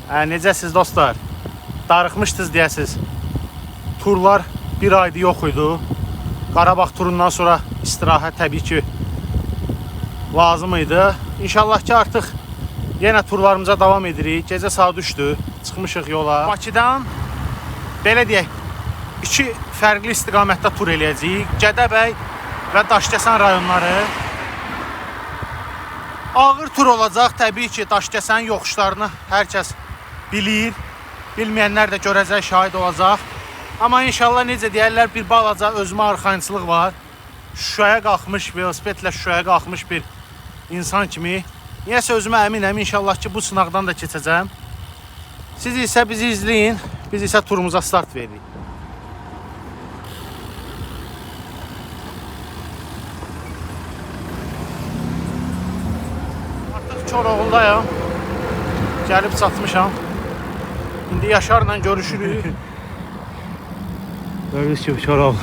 Necəsiz dostlar? Darıxmışdınız deyəsiz. Turlar bir aydır yox idi. Qarabağ turundan sonra istirahət təbii ki lazım idi. İnşallah ki artıq yenə turlarımıza davam edirik. Gecə saat 3-dür. Çıxmışıq yola. Bakıdan belə deyək, iki fərqli istiqamətdə tur eləyəcəyik. Gədəbəy və Daşkəsən rayonları. Ağır tur olacaq. Təbii ki, Daşkəsən yoxuşlarını hər kəs bilir. Bilməyənlər də görəcək, şahid olacaq. Amma inşallah necə deyərlər, bir balaca özümə arxayınçılıq var. Şuşaya qalxmış, velosipedlə Şuşaya qalxmış bir insan kimi. Niyəsə özümə əminəm, inşallah ki, bu sınaqdan da keçəcəm. Siz isə bizi izləyin, biz isə turumuza start veririk. Artıq Koroğludayam. Gəlib çatmışam. İndi Yaşarla görüşürük. Gördüyünüz kimi Koroğlu.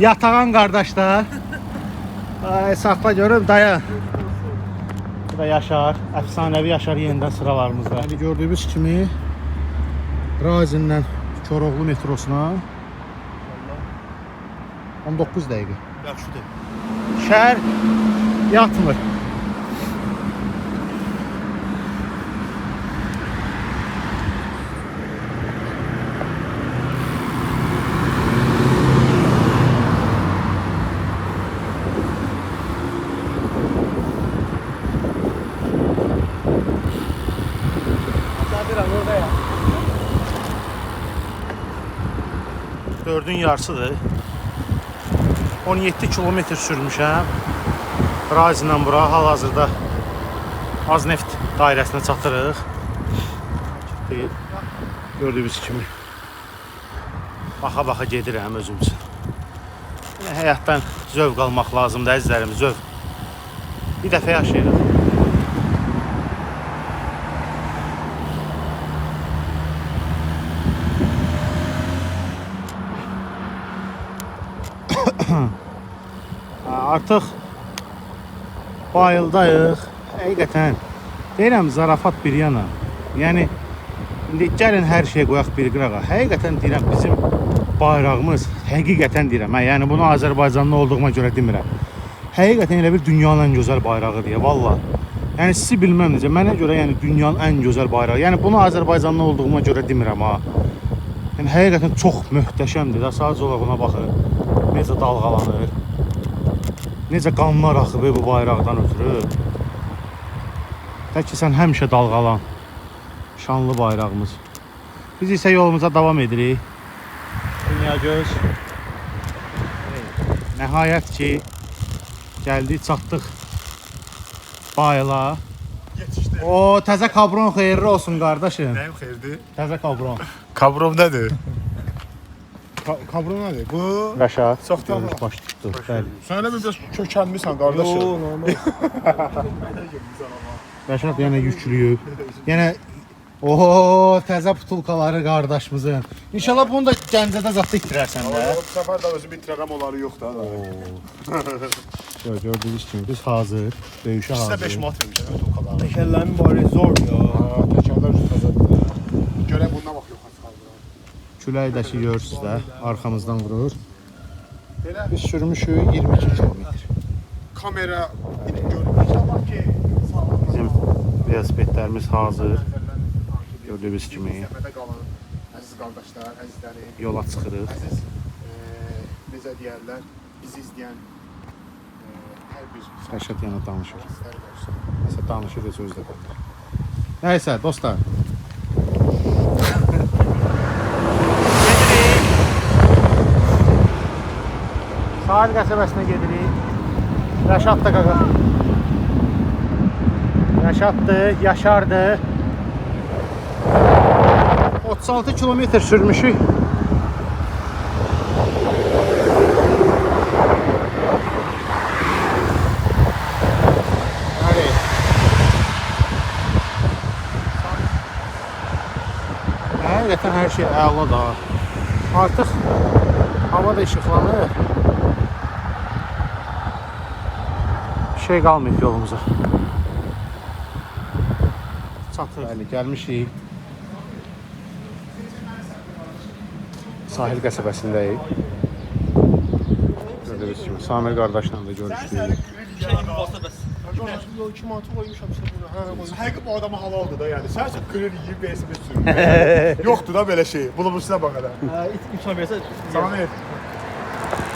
Yatağan qardaşlar. Ay, saxla görüm dayan. Bu da Yaşar, əfsanəvi Yaşar yenidən sıralarımızda. İndi gördüyünüz kimi Razindən Koroğlu metrosuna 19 dəqiqə. Yaxşıdır. Şəhər yatmır. Sadirəm orada ya. 4-ün yarısıdır. 17 kilometr sürmüşəm. Razindən bura hal-hazırda Azneft dairəsinə çatırıq. Gördüyünüz kimi baxa-baxa gedirəm özüm üçün. Yəni, həyatdan zövq almaq lazımdır əzizlərim, zövq. Bir dəfə yaşayırıq. Artıq bayıldayıq. Həqiqətən deyirəm zarafat bir yana. Yəni indi gəlin hər şeyi qoyaq bir qırağa. Həqiqətən deyirəm bizim bayrağımız, həqiqətən deyirəm, hə, yəni bunu Azərbaycanlı olduğuma görə demirəm. Həqiqətən elə bir dünyanın ən gözəl bayrağı deyə vallah. Yəni sizi bilməm necə, mənə görə yəni dünyanın ən gözəl bayrağı. Yəni bunu Azərbaycanlı olduğuma görə demirəm ha. Yəni həqiqətən çox möhtəşəmdir də. Sadəcə olaraq ona baxın. Necə dalğalanır. Necə qanlar axıb bu bayraqdan ötürü. Tək ki sən həmişə dalğalan. Şanlı bayrağımız. Biz isə yolumuza davam edirik. Dünya göz. Nəhayət ki gəldik, çatdıq bayıla. Yetişdi. O təzə kabron xeyirli olsun qardaşım. Nəyim xeyirdir? Təzə kabron. Kabrom nədir? Kabron nədir? Bu Rəşad. Çoxdan Görmüş, baş tutdu. Bəli. Sən elə bir biraz kökəlmisən qardaşım. Yo, normal. Rəşad yenə yüklüyüb. Yenə oho, təzə butulkaları qardaşımızın. İnşallah bunu da Gəncədə zatda itirərsən də. Bu səfər də özüm itirərəm onları yox da. Gördüyünüz kimi biz hazır, döyüşə İkisi də hazır. 5 manat vermişəm butulkalara. Təkərlərin bari zor ya. Ha, təkərlər ucuz təzədir. Görək bundan bax yoxa çıxardıram. Külək də ki görürsüz də, arxamızdan vurur. Belə Biz sürmüşük 22 kilometr. kamera görünür. İnşallah ki sağlam. Bizim velosipedlərimiz hazır. Gördüyünüz kimi Səmətə qalan əziz qardaşlar, əzizlərim, yola çıxırıq. əziz necə deyərlər, bizi izləyən hər bir Rəşad yenə danışır. sizləri qorusun. Nəsə danışır da söz də qoymur. Nəysə dostlar. Gedirik. Sahil qəsəbəsinə gedirik. Rəşad da qaqa. Rəşaddır, Yaşardır. 36 kilometr sürmüşük. Bəli. Həqiqətən hər şey əladır. Artıq hava da işıqlanır. Bir şey qalmayıb yolumuza. Çatır. Bəli, gəlmişik. Sahil qəsəbəsindəyik. Gördüyünüz kimi Samir qardaşla da görüşdük. Yo 2 manatı qoymuşam sən buna. Hə, qoymuşam. Həqiqi bu adama halaldır da yəni. Sən qırır yeyib velosiped sürür. Yoxdur da belə şey. Bunu bu sinə bax hələ. Hə, imkan versə. Samir.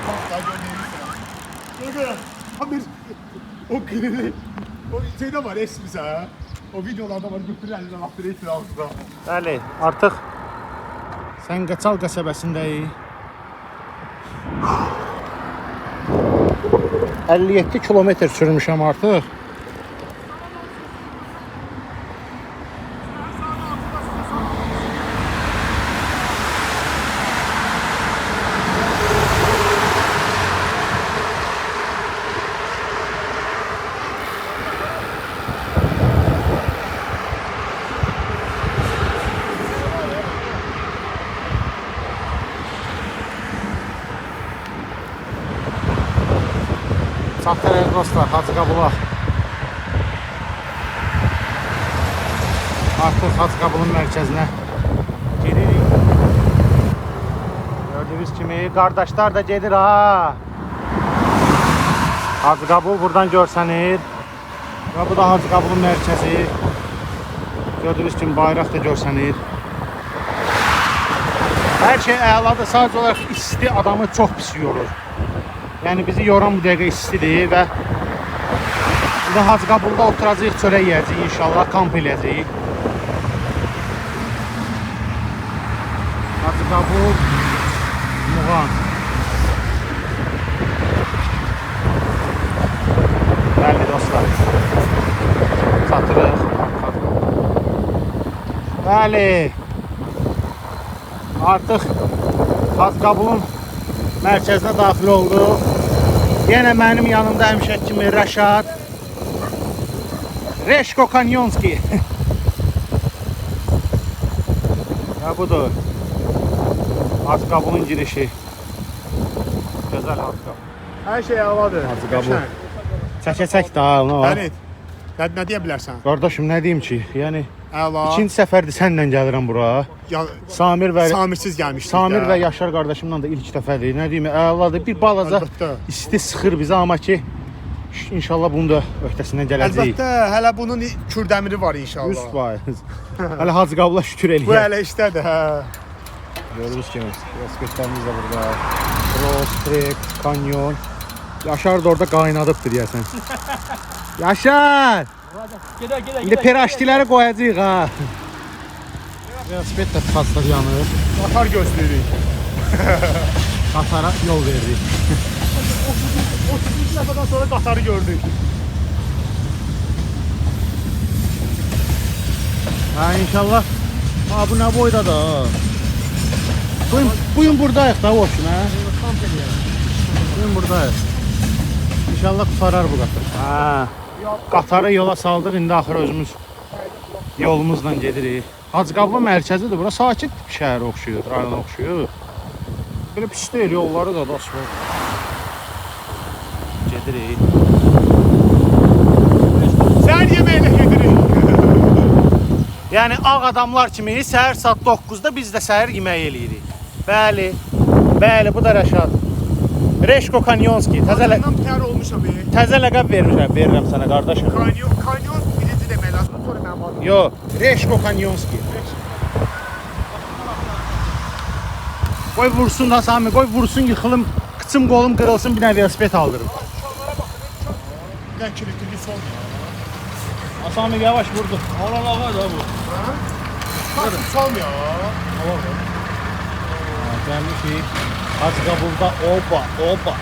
Bax da gör neyini. Gör. Samir o qırırı. O şeydə var esmisə. Hə? O videolarda var götürür əlindən atdır itin ağzına. Bəli, artıq Səngəçal qəsəbəsindəyik. 57 kilometr sürmüşəm artıq. Çatırıq dostlar, Hacıqabula. Artıq Hacıqabulun mərkəzinə gedirik. Gördüyünüz kimi qardaşlar da gedir ha. Hacıqabul buradan görsənir. Və bu da Hacıqabulun mərkəzi. Gördüyünüz kimi bayraq da görsənir. Hər şey əladır, sadəcə olaraq isti adamı çox pis yorur. Yəni bizi yoran bu dəqiqə istidir və indi Hacıqabulda oturacağıq, çörək yeyəcəyik inşallah, kamp eləyəcəyik. Hacıqabul, Muğan. Bəli dostlar, çatırıq. Bəli, artıq Hacıqabulun mərkəzinə daxil olduq. Yenə mənim yanımda həmişə kimi Rəşad. Reşko Kanyonski. Və budur. Hacıqabulun girişi. Gözəl Hacıqabul. Hər şey əladır. Hacıqabul. Çəkə-çək daha nə var? Fərid, nə deyə bilərsən? Qardaşım nə deyim ki? Yəni Əla. ikinci səfərdir səninlə gəlirəm bura. Ya, Samir və Samirsiz gəlmişdik. Samir də. və Yaşar qardaşımla da ilk dəfədir. Nə deyim, əladır. Bir balaca Əlbəttə. isti sıxır bizi amma ki inşallah bunun da öhdəsindən gələcəyik. Əlbəttə, hələ bunun kürdəmiri var inşallah. 100%. Hələ Hacıqabula şükür Bu eləyək. hələ işdədir, hə. Gördüyünüz kimi velosipedlərimiz də burada. Cross, trek, kanyon. Yaşar da orada qaynadıbdır deyəsən. Yaşar! Gedək, gedək. İndi peraştiləri qoyacağıq ha. Velosiped də tıxacda yanır. Qatar gözləyirik. Qatara yol veririk. 32 dəfədən sonra qatarı gördük. Ha inşallah. Ha bu nə boyda da ha. Bugün buradayıq da boşuna. Hə? Bugün buradayıq. İnşallah qutarar bu qatar. Ha. Qatarı yola saldıq, indi axır özümüz yolumuzla gedirik. Hacıqabul mərkəzidir. Bura sakit şəhərə oxşuyur, rayona oxşuyur. Belə pis deyil, yolları da dostlar. Gedirik. Səhər yeməyinə gedirik. Yəni ağ adamlar kimi səhər saat 9-da biz də səhər yemək eləyirik. Bəli. Bəli, bu da Rəşad. Reşko Kanyonski. Təzə tər olmuşam. Təzə ləqəb vermişəm, verirəm sənə qardaşım. Kanyon birinci demək lazımdır, sonra mənim adım. Yo, Reşko Kanyonski. Qoy vursun da Sami, qoy vursun yıxılım, qıçım qolum qırılsın, bir dənə velosiped aldırım. Nə kilitli son. Sami yavaş vurdu. Alan ağa da bu. Son ya. Gəlmişik. Hacıqabulda oba, oba.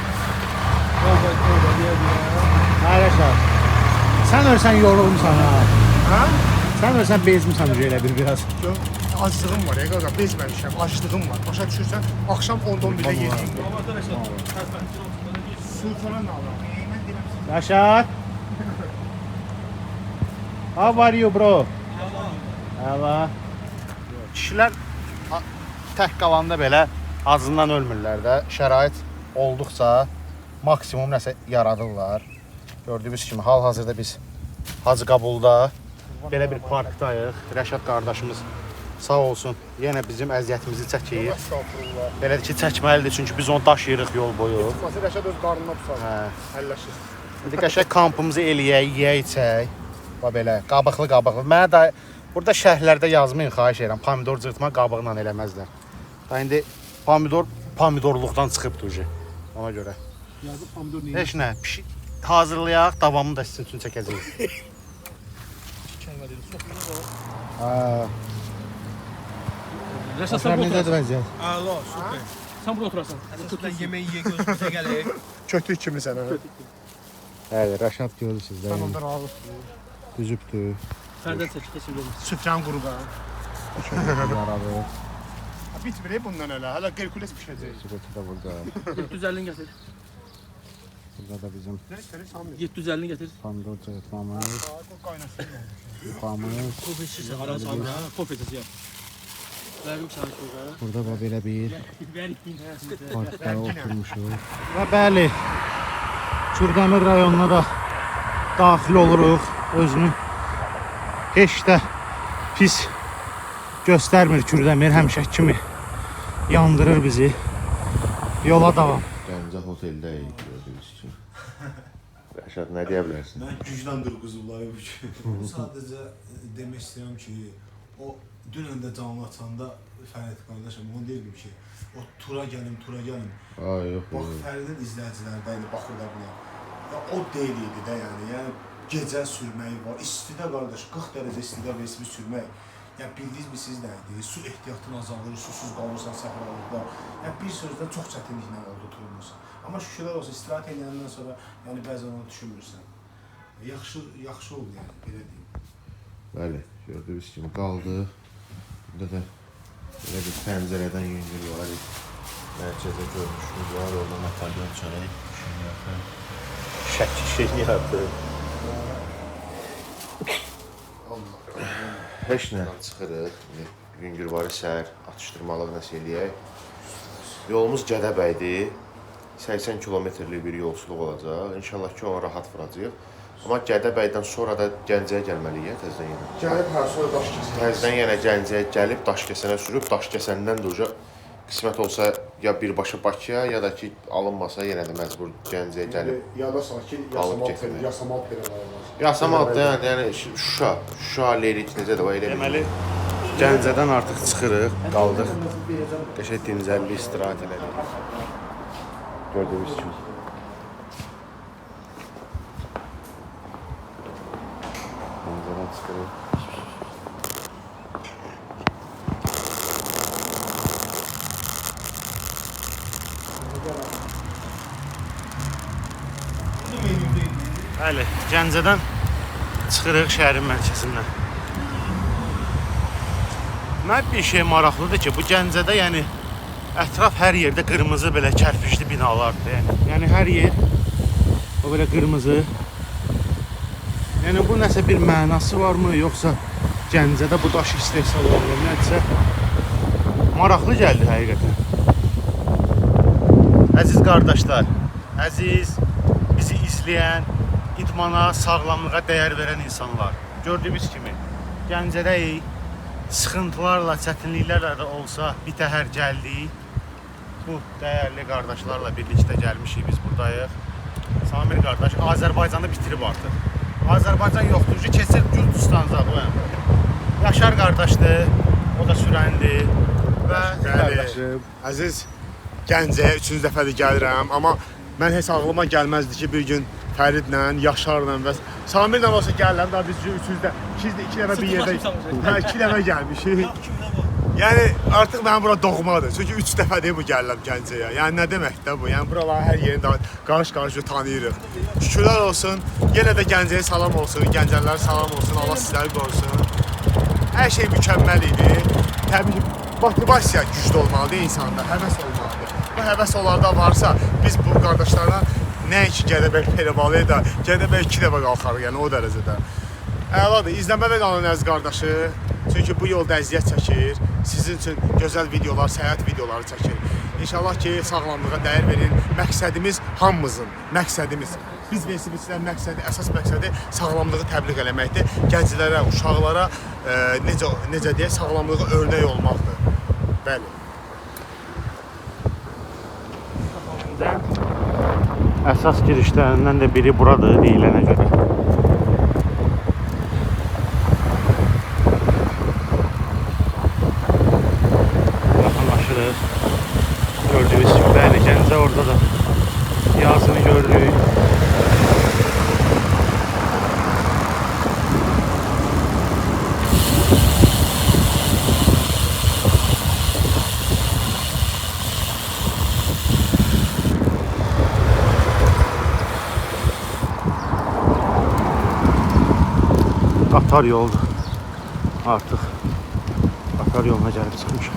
Oba, oba deyə deyə. Hə Rəşad. Sən ölsən yorulmusan ha. Hə? Sən ölsən bezmisən elə bir biraz. Yox, aclığım var ya qaqa, bezməmişəm, aclığım var. Başa düşürsən, axşam 10-11-də yeyirəm. Su falan alıram. Mən deyirəm sizə. Rəşad. How are you bro? Əla. Kişilər tək qalanda belə acından ölmürlər də. Şərait olduqca maksimum nəsə yaradırlar. Gördüyünüz kimi hal-hazırda biz Hacıqabulda Belə bir parkdayıq. Rəşad qardaşımız sağ olsun, yenə bizim əziyyətimizi çəkir. Estağfurullah. Belədir ki, çəkməlidir, çünki biz onu daşıyırıq yol boyu. Çıxması Rəşad öz qarnına pusar. Hə. Əlləşir. İndi qəşəng kampımızı eləyək, yeyək, içək. Bax belə, qabıqlı qabıqlı. Mənə də burada şərhlərdə yazmayın, xahiş edirəm. Pomidor cırtma qabığla eləməzlər. Da indi pomidor pomidorluqdan çıxıbdı uje. Ona görə. Yazıb pomidor neyini? Heç nə, hazırlayaq, davamını da sizin üçün çəkəcəyik. Hə. Rəşad sən burada oturasan. vəziyyət? Əla, super. Sən burada oturasan. Əsas yemək yeyə gözümüzə gəlir. Kötük kimi sən hə. Bəli, Rəşad görürsüz də. Sən onda razısın. Düzübdür. Fərdən çək, heç kim görmür. Süfrən quru da. Yaralı. Bitmir bundan elə. Hələ Herkules bişəcək. Sübeti də burada. 750-ni gətir. Burada da bizim Nə istəyir Samir? 750-ni gətir. pomidor cırtmamız, Qaynasın. yufamız. Kofe içirsən, ara salma. Kofe içəcək. Verdim sənə kofe. Burada da belə bir Ver. parkda oturmuşuq. Və bəli, Kürdəmir rayonuna da daxil oluruq. Özünü heç də pis göstərmir Kürdəmir. Həmişə kimi yandırır bizi. Yola davam. Gəncə oteldəyik gördüyünüz kimi. Rəşad nə deyə bilərsən? Mən güclə durğuzublar bu gün. Sadəcə demək istəyirəm ki, o dünən də canlı açanda Fərid qardaşım, onu deyirdim ki, o tura gəlim, tura gəlim. Ay yox. Bax Fəridin izləyiciləri də idi, baxırlar buna. Ya o deyil idi də yəni. Yəni gecə sürməyi var. İstidə qardaş 40 dərəcə istidə velosiped sürmək. Yəni bildinizmi siz nə idi? Su ehtiyatın azalır, susuz qalırsan səhralıqda. Yəni bir sözlə çox çətinliklə oldu turumuz. Amma şükürlər olsun istirahət edəndən sonra yəni bəzən onu düşünmürsən. Yaxşı yaxşı oldu yəni belə deyim. Bəli, gördüyünüz kimi qaldıq. Burada da belə bir pəncərədən yüngül var. Mərkəzə görünüşümüz var. Orada Napoleon çörək şirniyyatı. Şəki şirniyyatı. Heç nə çıxırıq. İndi Yüngülvarı səhər atışdırmalıq nəsə eləyək. Yolumuz Gədəbəydir. 80 kilometrlik bir yolçuluq olacaq. İnşallah ki, onu rahat vuracağıq. Amma Gədəbəydən sonra da Gəncəyə gəlməliyik təzədən yenə. Gəlib hər sonra daş kəsər. Təzədən yenə Gəncəyə gəlib Daşkəsənə sürüb, Daşkəsəndən də uca qismət olsa ya birbaşa Bakıya, ya da ki alınmasa yenə də məcbur Gəncəyə gəlib. Yada sal ki, Qalıb Yasamal getmək. Yasamal Perevalı var. Yasamal da yəni Şuşa, Şuşa Lerik necə də var elə bir. Deməli, Gəncədən artıq çıxırıq, qaldıq. Qəşəng dincəldik, istirahət elədik. Gördüyünüz kimi. Gəncədən çıxırıq. Bəli, Gəncədən çıxırıq şəhərin mərkəzindən. Mən bir şey maraqlıdır ki, bu Gəncədə yəni ətraf hər yerdə qırmızı belə kərpicli binalardır. Yəni hər yer o belə qırmızı. Yəni bu nəsə bir mənası varmı, yoxsa Gəncədə bu daş istehsal olunur, nədirsə maraqlı gəldi həqiqətən. Əziz qardaşlar, əziz bizi izləyən, idmana, sağlamlığa dəyər verən insanlar. Gördüyünüz kimi Gəncədəyik. Sıxıntılarla, çətinliklərlə də olsa bitəhər gəldik. Bu dəyərli qardaşlarla birlikdə gəlmişik biz buradayıq. Samir qardaş Azərbaycanı bitirib artıq. Azərbaycan yoxdur, keçir Gürcüstan'a bu yəni. Yaşar qardaşdır, o da sürəndir və qardaşım. Əziz Gəncəyə üçüncü dəfədir gəlirəm, amma mən heç ağlıma gəlməzdi ki, bir gün Fəridlə, Yaşarla və Samirlə olsa gəlirəm, daha biz üçüncü də, iki dəfə bir yerdə, hə, iki dəfə gəlmişik. Yəni artıq mənim bura doğmadır. Çünki 3 dəfədir bu gəlirəm Gəncəyə. Yəni nə deməkdir bu? Yəni buraların hər yerini daha qarış-qarış tanıyırıq. Şükürlər olsun. Yenə də Gəncəyə salam olsun, Gəncəlilərə salam olsun. Allah sizləri qorusun. Hər şey mükəmməl idi. Təbii ki, motivasiya güclü olmalıdır insanda, həvəs olmalıdır. Bu həvəs onlarda varsa, biz bu qardaşlarla nəinki Gədəbəy Perevalıya da, Gədəbəy 2 dəfə qalxarıq, yəni o dərəcədə. Əladır. İzləmədə qalın əziz qardaşı. Çünki bu yolda əziyyət çəkir. Sizin üçün gözəl videolar, səyahət videoları çəkir. İnşallah ki, sağlamlığa dəyər verin. Məqsədimiz hamımızın, məqsədimiz. Biz velosipedçilərin məqsədi, əsas məqsədi sağlamlığı təbliğ eləməkdir. Gənclərə, uşaqlara necə deyək, sağlamlığa örnək olmaqdır. Bəli. Əsas girişlərindən də biri buradır deyilənə görə. Yaxınlaşırıq. Gördüyünüz kimi, bəli, Gəncə orada da yazını görürük. Qatar yoldur. Artıq qatar yoluna gəlib çıxmışıq.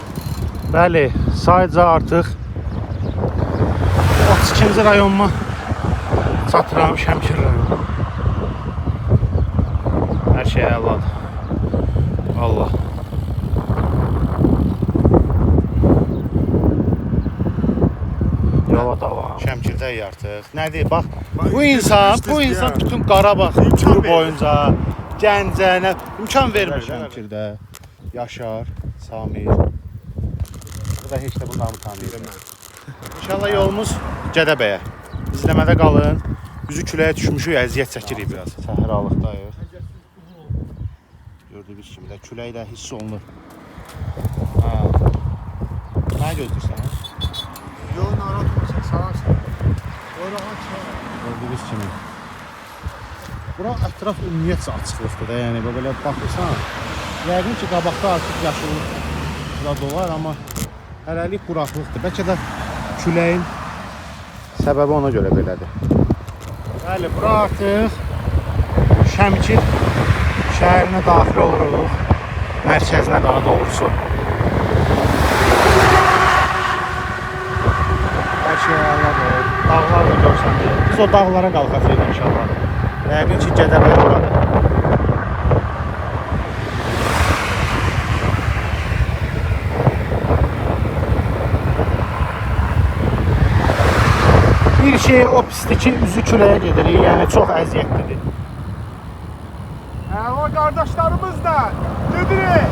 Bəli, sayca artıq 32-ci rayonuma çatıram, Şəmkir rayonu. Hər şey əladır. Allah. Yola davam. Şəmkirdəyik artıq. Nədir? Bax, bu insan bütün Qarabağ turu boyunca Gəncə, nə imkan vermir. Şəmkirdə Yaşar, Samir. Bu da heç də bunları tanıyır. İnşallah yolumuz Gədəbəyə. İzləmədə qalın. Üzü küləyə düşmüşük, əziyyət çəkirik biraz. Səhralıqdayıq. Gördüyünüz kimi də külək də hiss olunur. Ha. Nə gözləyirsən? Yox, narahat olma, sən salamsan. Yox, rahat ol. Gördüyünüz kimi. Bura ətraf ümumiyyətcə açıqlıqdır da, yəni belə baxırsan, yəqin ki, qabaqda artıq yaşıllıq zad olar, amma hələlik quraqlıqdır. Bəlkə də küləyin səbəbi ona görə belədir. Bəli, bura artıq Şəmkir şəhərinə daxil oluruq, mərkəzinə daha doğrusu. Hər şey əladır, dağlar da görsənir. Biz o dağlara qalxacağıq inşallah. Yəqin ki, Gədəbəy oradır. Bir şey o pisdir ki, üzü küləyə gedirik, yəni çox əziyyətlidir. Hə, o qardaşlarımız da gedirik.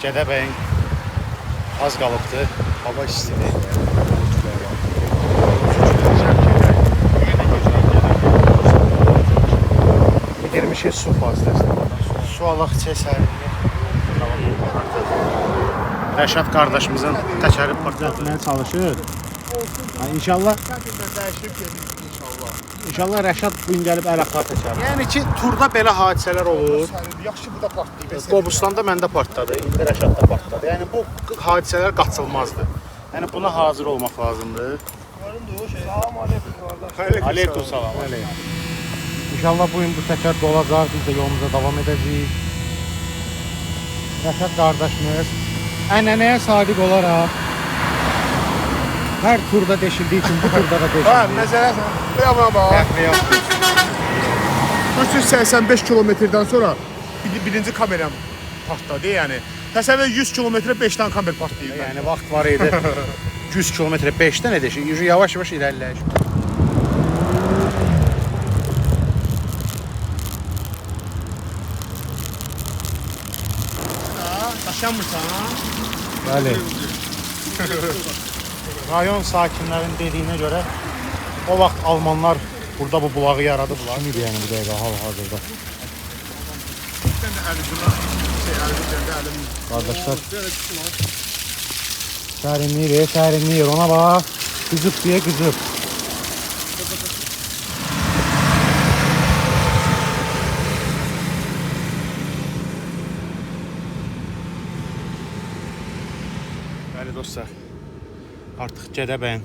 Gədəbəyin az qalıbdır, hava istidir. Girmişik su vasitəsilə. Su alaq içək sərinlik. Rəşad qardaşımızın təkəri partlatmaya çalışır. İnşallah. İnşallah Rəşad bu gün gəlib əl axar təkəri. Yəni ki, turda belə hadisələr olur. Yaxşı, bu da partlayıb. Qobustanda məndə partladı, indi Rəşadda partladı. Yəni bu hadisələr qaçılmazdır. Yəni buna hazır olmaq lazımdır. Salam aleyküm qardaş. Aleyküm salam. İnşallah bu gün bu təkər dolacaq, biz də yolumuza davam edəcəyik. Rəşad qardaşımız ənənəyə sadiq olaraq hər turda deşildiyi kimi bu turda da deşildi. Hə, məsələ bura bax. 385 kilometrdən sonra birinci kameram partladı, yəni. Təsəvvür 100 kilometrə 5 dənə kamer partlayır. Yəni vaxt var idi. 100 kilometrə 5 dənə deşir. Yavaş-yavaş irəliləyir. Daşanmırsan? Bəli. Rayon sakinlərinin dediyinə görə o vaxt almanlar burada bu bulağı yaradıblar. Kim idi yəni bu dəqiqə hal-hazırda? Sən də əlim. Qardaşlar. Sərinləyir, sərinləyir. Ona bax. Qızıb deyə qızıb. Bəli dostlar, artıq Gədəbəyin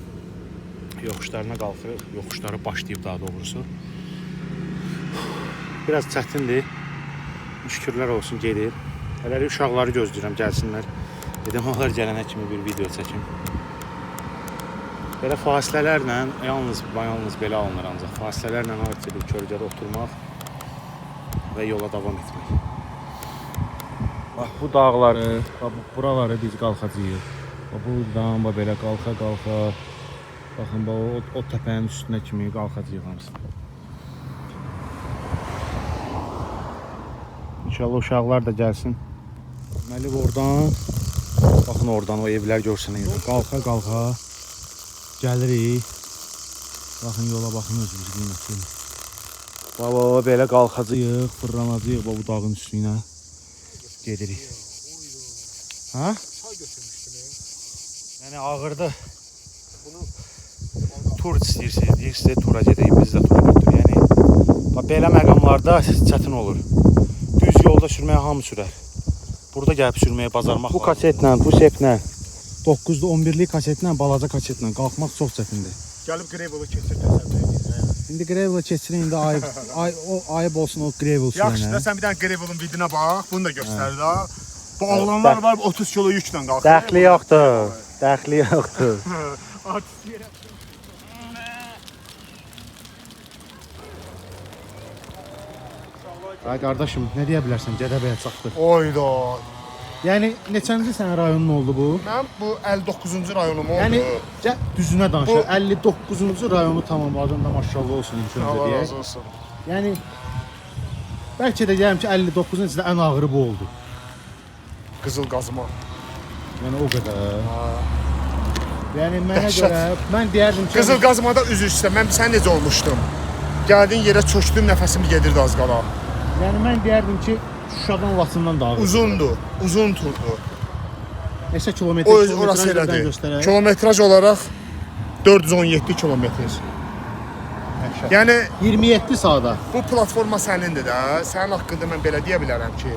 yoxuşlarına qalxırıq. Yoxuşları başlayıb daha doğrusu. Biraz çətindir. Şükürlər olsun gedir. Hələlik uşaqları gözləyirəm gəlsinlər. Dedim onlar gələnə kimi bir video çəkim. Belə fasilələrlə, yalnız belə alınır ancaq. Fasilələrlə artıq bir kölgədə oturmaq və yola davam etmək. Bax bu dağları, bax bu buraları biz qalxacağıq. Bax buradan bax belə qalxa-qalxa. Baxın bax o təpənin üstünə kimi qalxacağıq hamısını. İnşallah uşaqlar da gəlsin. Deməli oradan, baxın oradan o evlər görsənir. Qalxa-qalxa gəlirik. Baxın yola baxın özünüz qiymətli. Baba belə qalxacağıq, fırlanacağıq bu dağın üstünə. Gedirik. Ha? Yəni ağırdı. Tur istəyirsiniz, deyirsiniz tura gedək, biz də tura götür. Yəni bax belə məqamlarda çətin olur. Düz yolda sürməyə hamı sürər. Burada gəlib sürməyə bacarmaq. Bu kasetlə, bu seplə 9-da 11-lik kasetlə, balaca kasetlə qalxmaq çox çətindir. Gəlib gravel'ı keçir təsəvvür edin. İndi gravel'ı keçirin, indi ayıb, ayıb olsun o gravel sürənə. Yaxşı da sən bir dənə gravel'ın vidinə bax, bunu da göstər da. Bu oğlanlar var 30 kilo yüklə qalxır. Dəxli yoxdur. Dəxli yoxdur. Artist yerə. Ay qardaşım, nə deyə bilərsən? Gədəbəyə çatdıq. Oyda. Yəni neçənci sənin rayonun oldu bu? Mənim bu 59-cu rayonum oldu. Yəni düzünə danışır. 59-cu rayonu tamamladın da maşallah olsun ilk öncə Allah deyək. razı olsun. Yəni bəlkə də deyərəm ki, 59-un içində ən ağırı bu oldu. Qızıl qazma. Yəni o qədər. Yəni mənə Dəhşət. görə mən deyərdim ki, Qızıl qazmada üzr istəyirəm. Mən sən necə olmuşdum? Gəldin yerə çökdüm, nəfəsim gedirdi az qala. Yəni mən deyərdim ki, Şuşadan Laçından da ağır. Uzundur, uzun turdur. Neçə kilometr? O öz orası elədir. Kilometraj olaraq 417 kilometr. Yəni 27 saata. bu platforma sənindir də. Sənin haqqında mən belə deyə bilərəm ki,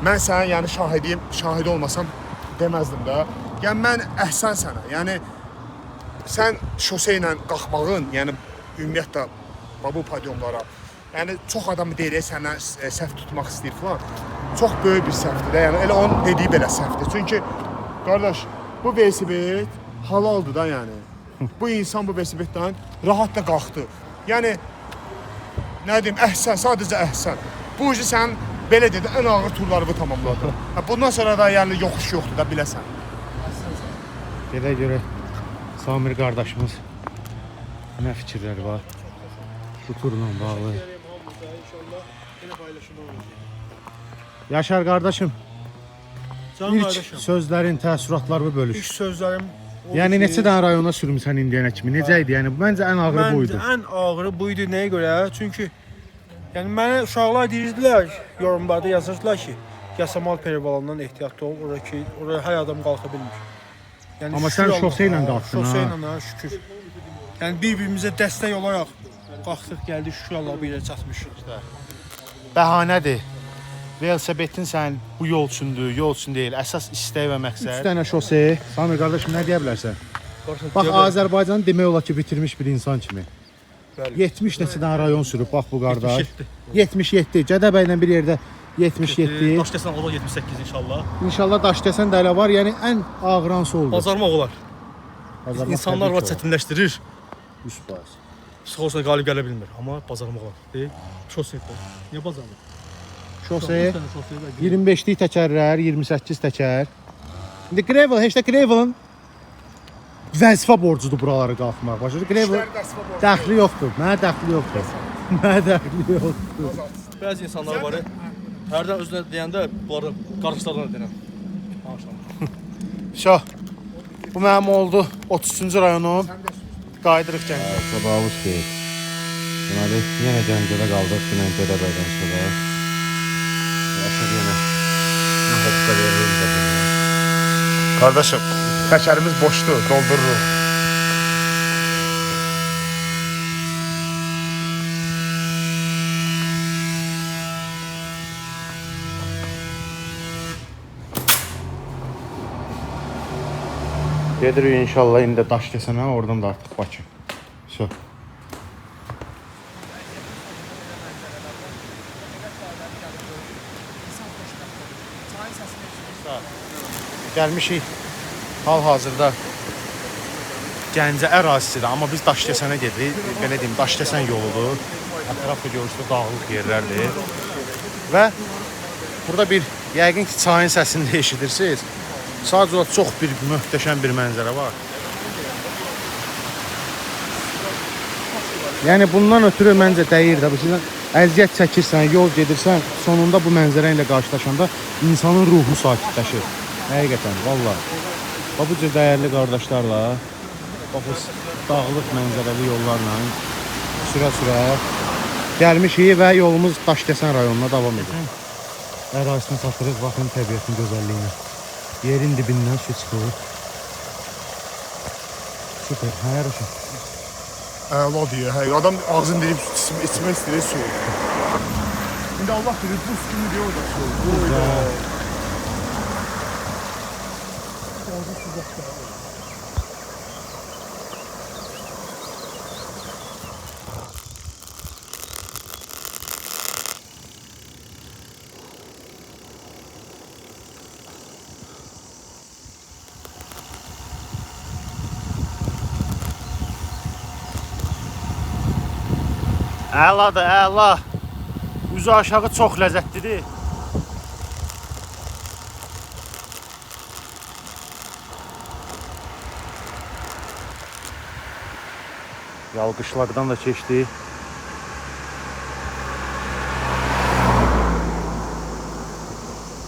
mən sənin yəni şahidiyim, şahid olmasam deməzdim də. Yəni mən əhsən sənə. Yəni sən şose ilə qalxmağın, yəni ümumiyyətlə bu podiumlara, yəni çox adam deyir, sənə səhv tutmaq istəyir filan. Çox böyük bir səhvdir də. Yəni elə onun dediyi belə səhvdir. Çünki qardaş, bu velosiped halaldır da yəni. Bu insan bu velosipeddən rahat da qalxdı. Yəni nə deyim, əhsən, sadəcə əhsən. Bu işi sən belə dedi, ən ağır turlarını tamamladın. Bundan sonra da yəni yoxuş yoxdur da biləsən. Belə görə Samir qardaşımız nə fikirləri var bu turla bağlı. Yaşar qardaşım, Can ilk qardaşım, sözlərin, təəssüratlarını bölüş. ilk sözlərim odur Yəni ki, neçə dənə rayona sürmüsən indiyənə kimi? Necə idi? Yəni məncə ən ağırı bu idi. Məncə ən ağırı bu idi nəyə görə? Çünki yəni mənə uşaqlar deyirdilər, yorumlarda yazırdılar ki, Yasamal Perivalandan ehtiyatlı ol, ora ki, oraya hər adam qalxa bilmir. Yəni Amma sən şükür şose ilə Allaha, qalxdın, Şose ha. ilə ha, şükür. Yəni bir-birimizə dəstək olaraq qalxdıq, gəldik, şükür Allaha bu yerə çatmışıq. Bəhanədir. Velosipedin sənin bu yol üçündür, yol üçün deyil. Əsas istək və məqsəd. 3 dənə şose. Samir qardaşım, nə deyə bilərsən? Bax Azərbaycanı demək olar ki, bitirmiş bir insan kimi. Bəli. 70 neçə dənə rayon sürüb bax bu qardaş. 77. Gədəbəylə bir yerdə 77. Daşkəsən olacaq 78 inşallah. İnşallah Daşkəsən də elə var. Yəni ən ağır hansı oldu? Bacarmaq olar. Bacarmaq İnsanlar təbii var ki olar. çətinləşdirir. 100%. Psixoloji qalib gələ bilmir, amma bacarmaq olar. Deyil. Şose. Niyə bacarmır? Şose 25-lik təkərlər, 28 təkər. İndi gravel, heç də gravelın vəzifə borcudur buraları qalxmaq. Başa düşürsən? Gravel İşlər vəzifə borcu. dəxli yoxdur. Mənə dəxli yoxdur. Mənə dəxli yoxdur. Bəzi insanlar var. Hərdən özünə deyəndə bunları qardaşlarına deyirəm. Maşallah. Vəsə. Bu mənim oldu 33-cü rayonum. Qayıdırıq Gəncəyə. Sabahınız xeyir. Deməli, yenə Gəncədə qaldıq, dünən Gədəbəydən sonra. Yaşar yenə nə hoppa verir də bilmirəm. Qardaşım, Təkərimiz boşdur, doldururuq. Gedirik inşallah indi Daşkəsənə, oradan da artıq Bakı. Vso. Gəlmişik hal-hazırda Gəncə ərazisidir, amma biz Daşkəsənə gedirik. Belə deyim, Daşkəsən yoludur. Ətrafda görürsünüz dağlıq yerlərdir. Və burada bir yəqin ki çayın səsini də eşidirsiniz. Sadəcə olaraq çox bir möhtəşəm bir mənzərə var. Yəni bundan ötürü məncə dəyir də. Bu sizdən əziyyət çəkirsən, yol gedirsən, sonunda bu mənzərə ilə qarşılaşanda insanın ruhu sakitləşir. Həqiqətən, vallah. Bax bu cür dəyərli qardaşlarla, bax bu dağlıq mənzərəli yollarla sürə-sürə gəlmişik və yolumuz Daşkəsən rayonuna davam edir. Ərazisinə çatırıq, baxın təbiətin gözəlliyinə. Yerin dibindən su çıxır. Süper, hə Ruşen? Əla deyir, həqiqət. Adam ağzını deyib içmək istəyir su. İndi Allah bilir, buz kimi deyir orada su. Oyda. Əladır, əla. Üzü aşağı çox ləzzətlidir. Yalqışlaqdan da keçdik.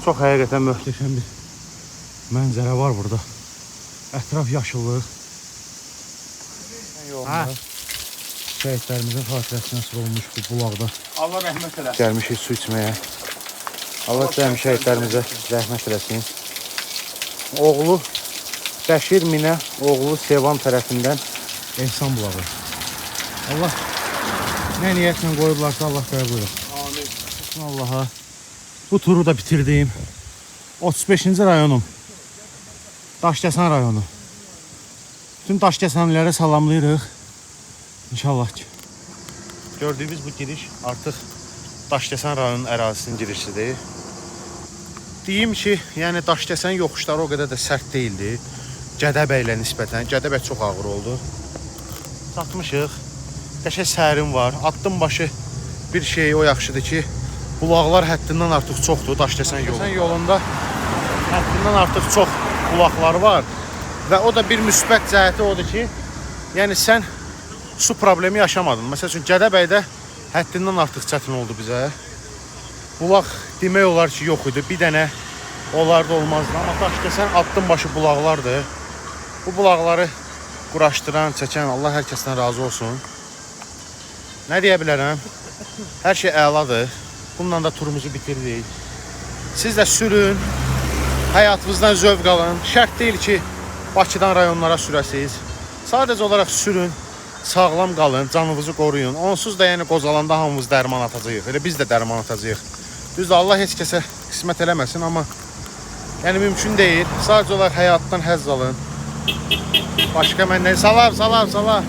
Çox həqiqətən möhtəşəm bir mənzərə var burada. Ətraf yaşıllıq. Hə. Şəhidlərimizin xatirəsinə həsr olunmuş bu bulaqda Allah rəhmət eləsin. gəlmişik su içməyə. Allah cəmi şəhidlərimizə rəhmət eləsin. Oğlu Bəşir Minə, oğlu Sevan tərəfindən Ehsan bulağı. Allah nə niyyətlə qoyublarsa Allah qəbul eləsin. Amin. Allaha. Bu turu da bitirdim. 35-ci rayonum. Daşkəsən rayonu. Bütün Daşkəsənlilərə salamlayırıq. İnşallah ki. Gördüyünüz bu giriş artıq Daşkəsən rayonunun ərazisinin girişidir. Deyim ki, yəni Daşkəsən yoxuşları o qədər də sərt deyildi. Gədəbəylə nisbətən. Gədəbəy çox ağır oldu. Çatmışıq. Qəşəng sərin var. Addım başı bir şey o yaxşıdır ki, bulaqlar həddindən artıq çoxdur Daşkəsən yolunda. Daşkəsən yolunda həddindən artıq çox bulaqlar var və o da bir müsbət cəhəti odur ki, yəni sən su problemi yaşamadın. Məsəl üçün Gədəbəydə həddindən artıq çətin oldu bizə. Bulaq demək olar ki, yox idi. Bir dənə onlarda olmazdı. Amma Daşkəsən addım başı bulaqlardır. Bu bulaqları quraşdıran, çəkən Allah hər kəsdən razı olsun. Nə deyə bilərəm? Hər şey əladır. Bununla da turumuzu bitirdik. Siz də sürün, həyatınızdan zövq alın. Şərt deyil ki, Bakıdan rayonlara sürəsiniz. Sadəcə olaraq sürün, sağlam qalın, canınızı qoruyun. Onsuz da yəni qocalanda hamımız dərman atacağıq. Elə biz də dərman atacağıq. Düzdür, Allah heç kəsə qismət eləməsin, amma yəni mümkün deyil. Sadəcə olaraq həyatdan həzz alın. Başqa məndən salam, salam, salam.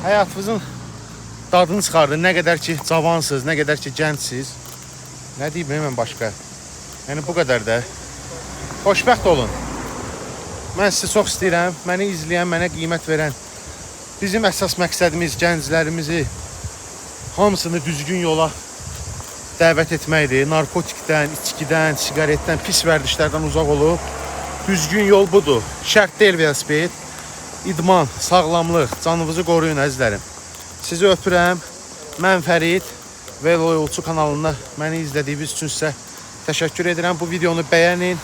Həyatınızın dadını çıxardın. Nə qədər ki cavansınız, nə qədər ki gəncsiniz. Nə deyim mən başqa? Yəni bu qədər də. Xoşbəxt olun. Mən sizi çox istəyirəm. Məni izləyən, mənə qiymət verən. Bizim əsas məqsədimiz gənclərimizi hamısını düzgün yola dəvət etməkdir. Narkotikdən, içkidən, siqaretdən, pis vərdişlərdən uzaq olub düzgün yol budur. Şərt deyil velosiped. İdman, sağlamlıq, canınızı qoruyun əzizlərim. Sizi öpürəm. Mən Fərid. Velo Yolçu kanalında məni izlədiyiniz üçün sizə təşəkkür edirəm. Bu videonu bəyənin,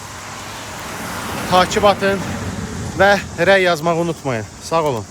takip atın və rəy yazmağı unutmayın. Sağ olun.